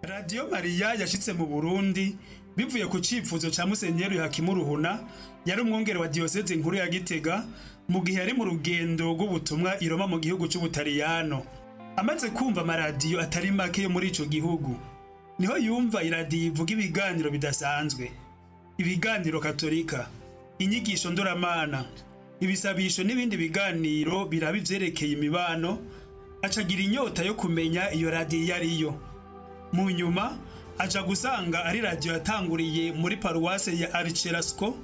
Radiyo Mariya yashitse mu Burundi bivuye ku cifuzo ca Musenyeri Hakimu Ruhuna, yari umwungere wa diyoseze nkuru ya Gitega mu gihe yari mu rugendo rw'ubutumwa i Roma mu gihugu c'Ubutaliyano. Amaze kumva amaradiyo atari make yo muri ico gihugu, niho yumva iradiyo ivuga ibiganiro bidasanzwe, ibiganiro katolika, inyigisho ndoramana, ibisabisho n'ibindi biganiro biraba ivyerekeye imibano, acagira inyota yo kumenya iyo radiyo iyo ariyo. Mu nyuma aja gusanga ari radiyo yatanguriye muri paruwase ya Arcerasco,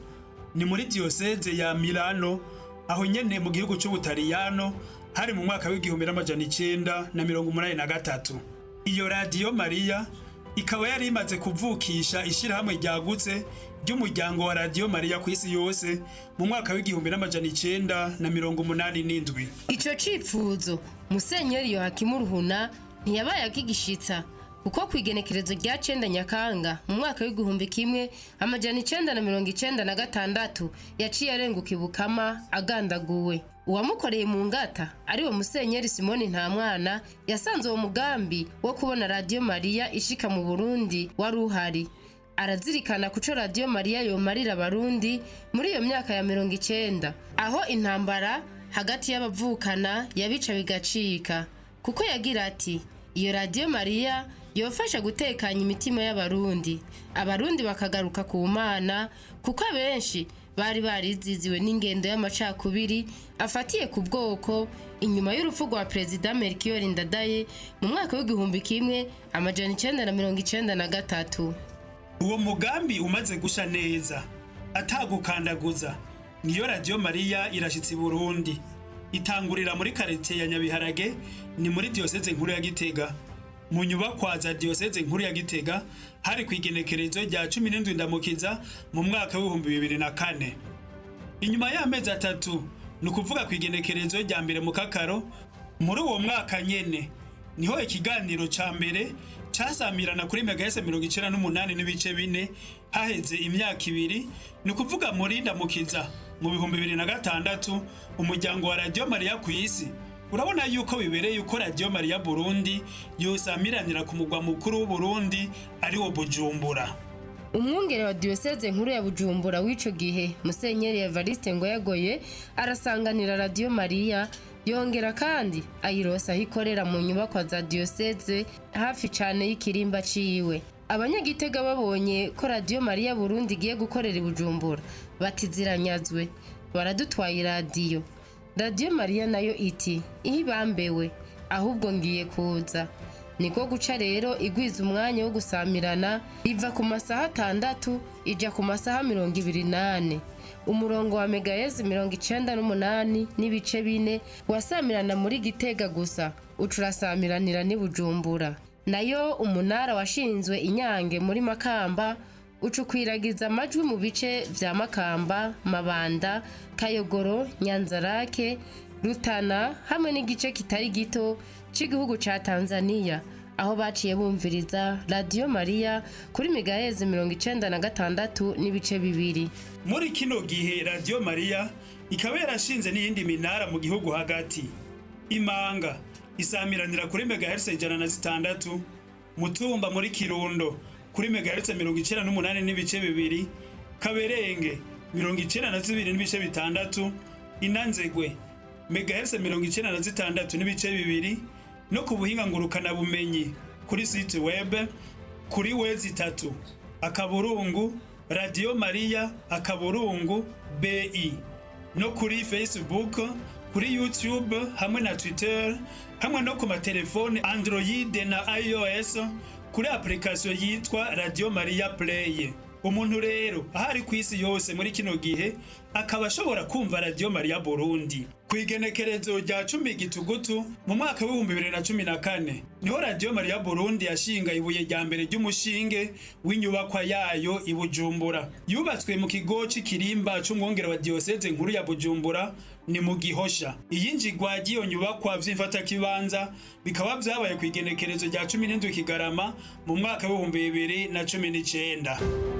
ni muri diyoseze ya Milano, aho nyene mu gihugu c'Ubutaliyano, hari mu mwaka w'1983. Iyo Radiyo Mariya ikaba yari imaze kuvukisha ishirahamwe ryagutse ry'umuryango wa Radiyo Mariya ku isi yose mu mwaka w'1987. Ico cifuzo Musenyeri Yohakimu Ruhuna ntiyabaye akigishitsa, kuko ku igenekerezo rya 9 Nyakanga mu mwaka w'1996 yaciye arenguka ibukama agandaguwe. Uwamukoreye mu ngata, ariwe Musenyeri Simoni Ntamwana, yasanze uwo mugambi wo kubona Radiyo Mariya ishika mu Burundi wari uhari, arazirikana kuco Radiyo Mariya yomarira Abarundi muri iyo myaka ya 90, aho intambara hagati y'abavukana yabica bigacika, kuko yagira ati: "Iyo Radiyo Mariya yofasha gutekanya imitima y'Abarundi, Abarundi bakagaruka ku Mana, kuko abenshi bari bariziziwe n'ingendo y'amacakubiri afatiye ku bwoko inyuma y'urupfu rwa Perezida Melchior Ndadaye mu mwaka w'1993." Uwo mugambi umaze gusha neza atagukandaguza, niyo Radiyo Mariya irashitse i Burundi, itangurira muri karitiye ya Nyabiharage, ni muri diyoseze nkuru ya Gitega, mu nyubakwa za diyoseze nkuru ya Gitega, hari ku igenekerezo rya 17 Ndamukiza mu mwaka w'2004. Inyuma y'amezi 3, ni ukuvuga ku igenekerezo rya 1 Mukakaro muri uwo mwaka nyene, niho ikiganiro ca mbere casamirana kuri megahese 98.4. Haheze imyaka 2, ni ukuvuga muri Ndamukiza mu 2006, umuryango wa Radiyo Mariya ku isi urabona yuko bibereye uko Radiyo Mariya Burundi yosamiranira ku mugwa mukuru w'Uburundi, ari wo Bujumbura. Umwungere wa diyoseze nkuru ya Bujumbura w'ico gihe, Musenyeri Evariste Ngoyagoye, arasanganira Radiyo Mariya, yongera kandi ayirosa aho ikorera mu nyubakwa za diyoseze, hafi cane y'ikirimba ciwe. Abanyagitega babonye ko Radiyo Mariya Burundi igiye gukorera i Bujumbura, bati: "Ziranyazwe, baradutwaye iradiyo." Radiyo Mariya nayo iti: "Iyo ibambewe, ahubwo ngiye kuza." Niko guca rero igwiza umwanya wo gusamirana, iva ku masaha 6 ija ku masaha 24. Umurongo wa megahezi 98.4 wasamirana muri Gitega gusa, uca urasamiranira n'i Bujumbura. Nayo umunara washinzwe Inyange muri Makamba uca ukwiragiza amajwi mu bice vya Makamba, Mabanda, Kayogoro, Nyanzarake, Rutana hamwe n'igice kitari gito c'igihugu ca Tanzania, aho baciye bumviriza Radiyo Mariya kuri megahezi 96.2. Muri kino gihe Radiyo Mariya ikaba yarashinze n'iyindi minara mu gihugu hagati. Imanga isamiranira kuri megahertz 106, Mutumba muri Kirundo kuri megahertz 98.2, Kaberenge 92.6, Inanzegwe megahertz 96.2, no ku buhinga ngurukana bumenyi kuri site web kuri www.radiomaria.bi, no kuri Facebook, kuri YouTube hamwe na Twitter, hamwe no ku matelefone Android na iOS kuri application yitwa Radio Maria Play. Umuntu rero ahari ku isi yose muri kino gihe akaba ashobora kumva Radio Maria Burundi. Ku igenekerezo rya 10 Gitugutu mu mwaka w'2014 niho Radio Maria Burundi yashinga ibuye rya mbere ry'umushinge w'inyubakwa yayo i Bujumbura, yubatswe mu kigo c'ikirimba c'umwongere wa diyoseze nkuru ya Bujumbura, ni mu Gihosha. Iyinjigwa ry'iyo nyubakwa vy'imfatakibanza bikaba vyabaye ku igenekerezo rya 17 Kigarama mu mwaka w'2019.